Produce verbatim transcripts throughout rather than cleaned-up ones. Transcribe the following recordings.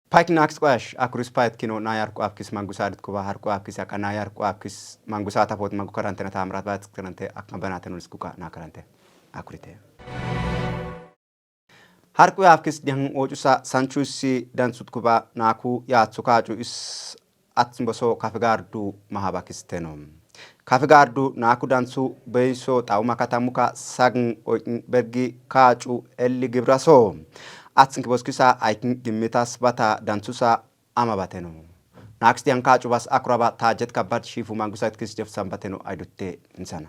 Paikin akis kwash, akuris pait kino na yar kwapkis mangusa dit kuba har kwapkis aka na yar kwapkis mangusa tapot mangu karante na tamrat bat karante akma banate nulis kuka na karante. Akurite. Har kwapkis diang ocusa sancusi dan sut kuba na ku ya tsukacu is atsimboso kafigardu mahabakis teno. Kafigardu na ku dansu beiso tauma katamuka sagn oin bergi kacu elli gibraso. Atsinki boskisa aikin gimitas bata dansusa ama bateno. Nakis dian kacu bas akuraba tajet kabad shifu mangusa kis jef sambateno aidutte insana.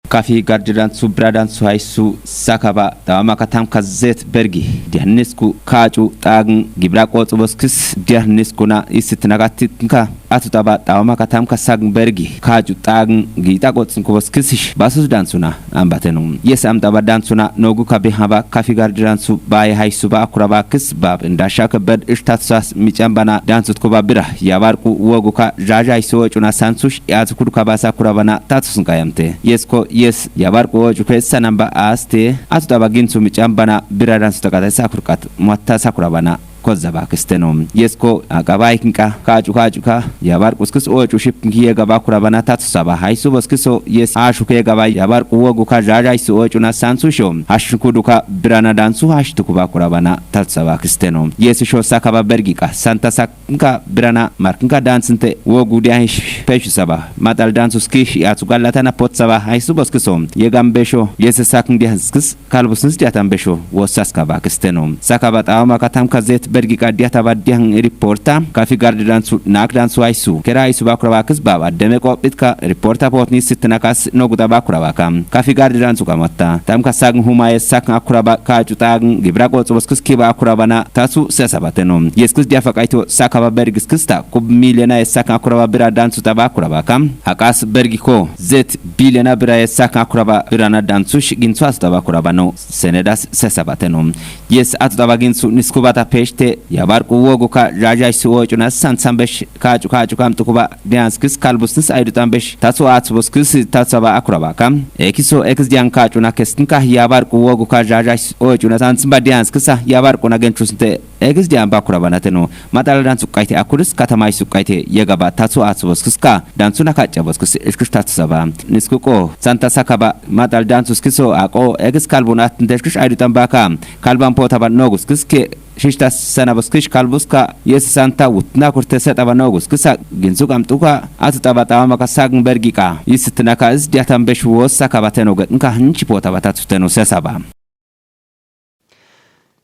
Kafi gardi dansu bira dansu haisu sakaba tauma katam kazet bergi. Dian nisku kacu tagn gibra kotsu boskis dian nisku na isit nagatit nka atu taba tauma katam kasagn bergi kacu tagn gita kotsu nku boskis basus dansuna ambatenu. Yes am taba dansuna nogu kabe haba kafi gardi dansu baye haisu ba akura ba kis bab inda shaka bed ishtat sas micambana dansu tkuba bira ya barku wogu ka jaja haisu wocuna sansush ya tukudu kabasa kurabana tatus nkayamte. Yes ko yes ya barku wocu kwe sanamba aste atu taba ginsu micambana bira dansu takata sakurkat mwatta sakurabana. Kozaba kisteno. Yes ko akaba ikinka kacu kacu ka ya barku skis wocu ship nkiye gaba kurabana tatus saba haisu boskiso yes ashu ke gaba ya barku wogu ka jaja haisu wocuna sansusho. Ashu kuduka birana dansu hashi tukuba kurabana tatus saba kisteno. Yes sho sakaba bergi ka santa sak nka birana mark nka dance nte wogu dia hish peshu saba matal dance skish ya tugalla tana pot saba haisu boskiso yegam besho yese sak ndia skis kalbus nsi dia tambesho wo saska ba kisteno sakaba tauma katam kazet bergi ka dia taba dia reporta kafi gardi dansu nak dansu haisu kera haisu ba kura ba kis baba deme ko pitka reporta pot ni sitna kas nogu taba kura ba kam kafi gardi dansu kamatta tam ka sagn huma ye sak akura ba kacu tagn gibra kotsu boskis kiba akurabana tasu sesa bateno. Yes kis diafa kaito sakaba bergi skista kub miliona ye sak akuraba bira dansu taba akuraba kam. Hakas bergi ko zet biliona bira ye sak akuraba bira na dansu ginsu asu taba akurabano senedas sesa bateno. Yes atu taba ginsu nisku bata peshte ya barku wogu ka jaja isi wocuna sansambesh kacu kacu kam tukuba dianskis kalbusnis aidu tambesh tasu atsu boskis tasu saba akuraba kam. Ekiso ekis dian kacu na kestin ka ya barku wogu ka jaja isi wocuna sansimba dianskisa ya barku na genchus nte ekis dian ba kuraba na teno. Matala dansu kaite akuris katama isu kaite yegaba tasu atsu boskis ka dansu na kaca boskis ishkis tasu saba. Nisku ko santa sakaba matal dansu skiso ako ekis kalbu na tinte ishkis aidu tamba ka kalban pota ba nogus kiske shishta sana boskish kalbuska yes santa wutna kurte seta ba nogus kisa ginsu kam tuka atu taba tama maka sagn bergi ka yisitna ka is diatan besh wo saka bateno gat nka hinchi pota batatu teno sesa ba.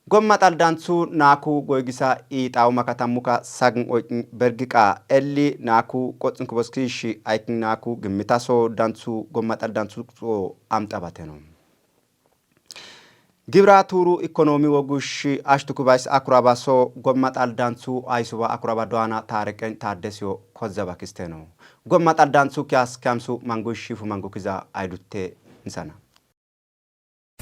Gomma tal dansu naku goigisa i tauma katamuka sagn oikin bergi ka elli naku kotsin kuboskishi aikin naku gimmitaso dansu gomma tal dansu so amta bateno. Gibra turu ikonomi wogushi ashtuku bais akuraba so gomma tal dansu aisuba akuraba dwana tareqen tadesiyo kozaba kisteno. Gomma tal dansu kias kiamsu mangushi fu mangukiza aidutte nsana.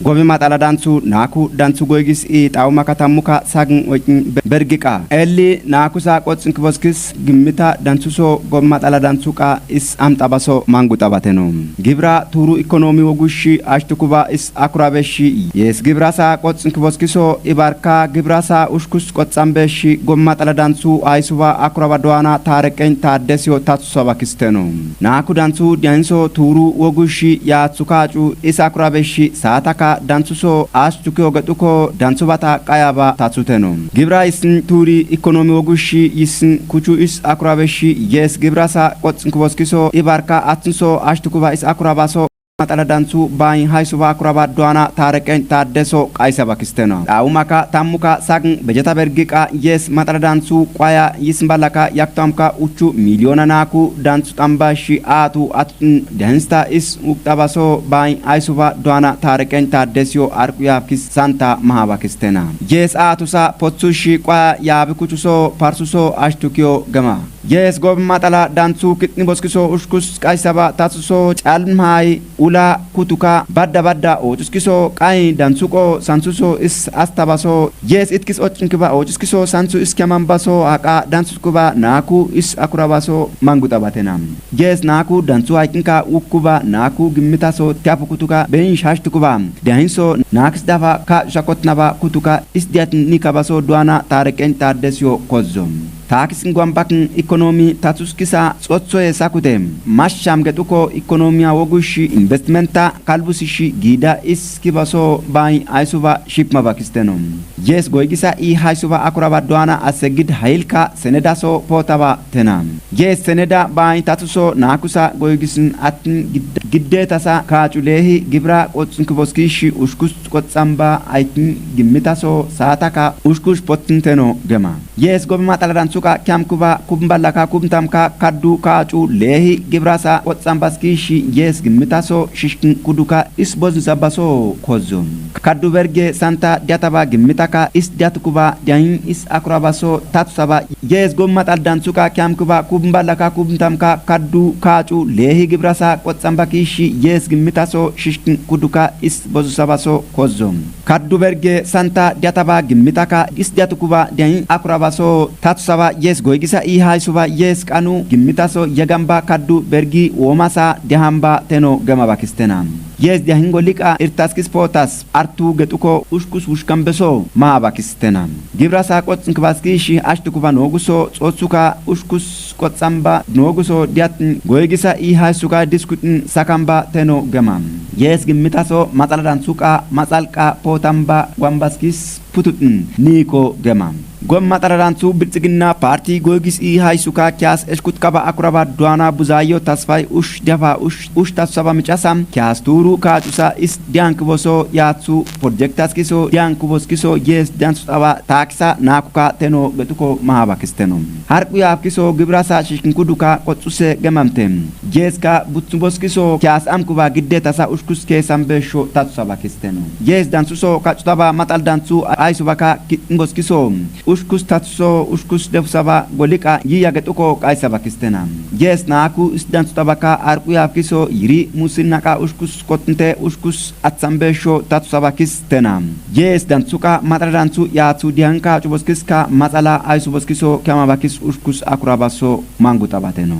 Gomi matala dansu naku dansu goigis i tauma katamuka sagn oikin bergi ka elli naku sa kotsin kiboskis gimmita dansu so gomma tala dansu ka is amta baso mangu tabateno. Gibra turu ikonomi wogushi ashtukuba is akurabeshi yes gibra sa kotsin kiboskiso ibarka gibra sa ushkus kotsambeshi gomma tala dansu aisuba akuraba dwana tareqen tadesiyo tatsu saba kisteno. Naku dansu dianso turu wogushi ya tsukacu is akurabeshi sataka dansu so ashtukiyo gatuko dansu bata kayaba tatsuteno. Gibra isin turi ikonomi wogushi isin kucu is akurabeshi yes gibra sa kotsin kuboskiso ibarka atsinso ashtukuba is akurabaso matala dansu bain haisuba akuraba dwana tareqen tadeso kaisaba kisteno. Aumaka tamuka sagn bejeta bergi ka yes matala dansu kwaya yismbalaka yaktamka ucu miliona naku dansu tambashi atu atun densta is uktabaso bain haisuba dwana tareqen tadesiyo arkuyabkis santa mahabakistena. Yes atusa potsushi kwaya yabikucuso parsuso ashtukiyo gama. Yes, gob matala dansu kitni boskiso ushkus kaisaba tasuso calmhai ula kutuka badda badda ocuskiso kai dansuko sansuso is astabaso. Yes, itkis ocinkiba ocuskiso sansu is kiamambaso aka dansukuba naku is akurabaso mangutabatena. Yes, naku dansu haikinka ukuba naku gimmitaso tiapu kutuka bensh hashtukuba. Diahinso nakis dafa ka shakotnaba kutuka is diat nikabaso duana tarekeñ tadesio kozo. Takis ngwambakin ikonomi tatuskisa tsotsoye sakute. Masham getuko ikonomiya wogushi investimenta kalbusishi gida is kibaso bai aisuba shipma bakisteno. Yes, goigisa i haisuba akuraba duana asegid hailka senedaso potaba tena. Yes, seneda bai tatuso nakusa goigisin atin giddetasa kaculehi gibra kotsunkiboskishi ushkus kotsamba aitin gimmitaso sataka ushkush potsinteno gema. Yes, gobe matala dansuka kiamkuba kumballaka kumtamka kaddu kacu lehi gibrasa kotsambaskishi yes gimmitaso shishkin kuduka is bozin sabaso kozo. Kaddu berge santa diataba gimmitaka is diatukuba diahin is akurabaso tatusaba. Yes, gobe matala dansuka kiamkuba kumballaka kumtamka kaddu kacu lehi gibrasa kotsambakishi yes gimmitaso shishkin kuduka is bozin sabaso kozo. Kaddu berge santa diataba gimmitaka is diatukuba diahin akurabaso tatusaba yes goigisa i haisuba yes kanu gimmitaso yagamba kaddu bergi womasa diahamba teno gema bakistena. Yes diahin golika irtaskis potas artu getuko ushkus wushkambeso ma bakistena. Gibrasa kotsinkibaskishi ashtukuba noguso tsotsuka ushkus kotsamba noguso diatin goigisa i haisuka diskutin sakamba teno gema. Yes gimmitaso matsala dansuka matsalka potamba gwambaskis pututin niko gema. Gom matsala dansu biltsiginna parti goigis i haisuka kias eshkut kaba akuraba duana buzayo tasfai ush diafa ush ush tasaba micasa kias turu kacusa is diankiboso yatsu projektaskiso diankiboskiso yes diansu taba takisa nakuka teno getuko mahabakisteno. Harku yafkiso gibrasa shishkin kuduka kotsuse gemamte. Yes ka butsuboskiso kias amkuba giddetasa ushkus kesambesho tatusabakisteno. Yes dansuso kacutaba matsala dansu aisubaka kitnboskiso ushkus tatuso ushkus defusaba golika yiya getuko kaisabakistena. Yes naku is dansutabaka harku yafkiso yiri musinnaka ushkus kotnte ushkus atsambesho tatusabakistena. Yes dansuka matsala dansu yatsu dianka cuboskiska matsala aisuboskiso kiamabakis ushkus akurabaso mangutabateno.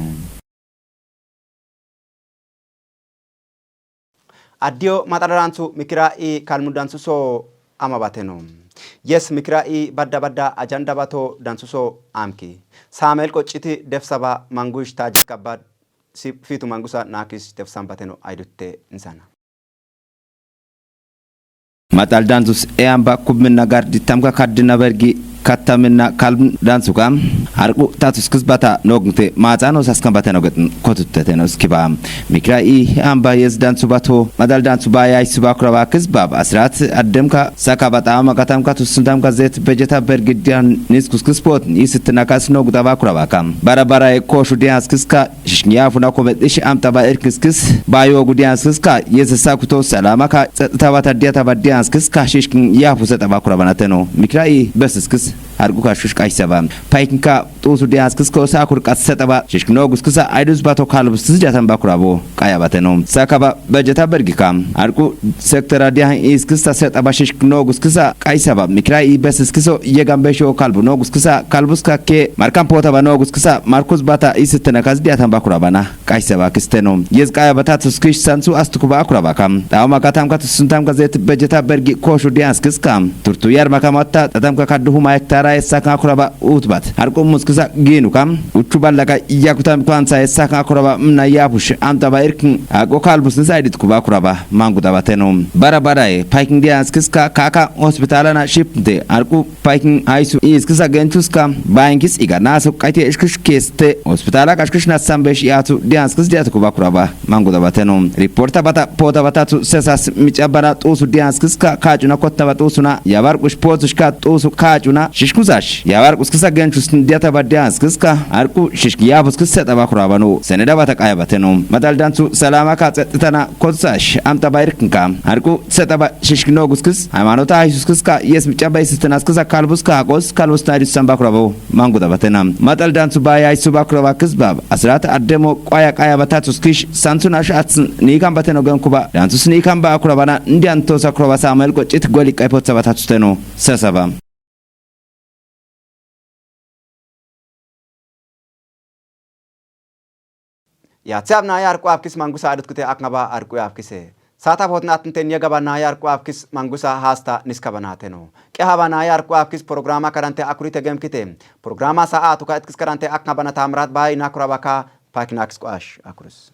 Adiyo matsala dansu mikira i kalmu dansuso amabateno. Yes mikira i badda badda ajanda bato dansuso amki. Samel kocciti defsaba mangush tajik kabad si fitu mangusa nakis defsambateno aidutte nsana. Matsala dansus e amba kubminna gardi tamka kaddina bergi kattaminna kalm dansuka harku tatuskis bata nognte matsano saskan bata nogtn kotutteteno skiba. Mikira i amba yes dansu bato matsala dansu baya isuba kuraba kisbab asrat addemka saka bata ama katamka tusun tamka zet bejeta bergi dian niskuskis pot isitnakas nogta ba kuraba kam bara bara e koshu dianskiska shishkin yafu na komet ishi amtaba irkiskis ba yogu dianskiska yese sakuto salama ka tsataba ta diataba dianskiska shishkin yafu sataba kuraba na teno mikira i besiskis harku ka shush kaisaba paikinka tusu dianskiska sakur kat sataba shishkin noguskisa aidus bato kalbus diatan ba kurabo kaya bateno sakaba bejeta bergika harku sektora dian iskisa setaba shishk noguskisa kaisaba mikira i besiskiso yegambe sho kalbu noguskisa kalbuska ke markan potaba noguskisa markus bata isitena kas diatan ba kurabana kaisaba kisteno yes kaya bata tuskish sansu astukuba akurabaka tauma katamka tusuntamka zet bejeta bergi koshu dianskiska turtu yarmaka matta tatamka kaddu huma hektara esaka akuraba utbat harku muskisa ginuka uchu ballaka yakutam kwansa esaka akuraba mna yapush amtaba irkin ako kalbus nisa idit kuba kuraba mangu tabateno bara bara e paikin dianskiska kaka hospitala na shipnte harku paikin aisu iskisa gentuska bainkis iga nasu kaite ishkish keste hospitala kashkish na sambesh yatu dianskis diatu kuba kuraba mangu tabateno reporta bata pota batatu sesas micabana tusu dianskiska kacuna kotna batusuna yabar kush potushka tusu kacuna shishkuzash yabar kuskisa gentus diata ba dianskiska harku shishki yabuskisa taba kurabano seneda bata kaya bateno matal dansu Salama ka tsetsitana kotsash amta bairkinka harku tseta ba shishkino guskis haymanota haisuskis ka yes micaba isitinaskis akalbus ka hakos kalbus na disan bakurabo manguda batena matal dansu ba ya isu bakuraba kisbab asrat ademo kwaya kaya batatuskish sansu na shat ni kan bateno gen kuba dansu ni kan ba kurabana ndian tosa kuraba samuel ko chit goli kai potsa batatusteno sasaba. Ya tsab na ya arku apkis mangusa adut kite akngaba arku apkise. Sata bot na atin ten ya gaba na ya arku apkis mangusa hasta niskaba na teno. Ke haba na ya arku apkis programa karante akurite gem kite. Programa sa atuka itkis karante akngaba na tamrat bai na kurabaka paknaks kwash akurus.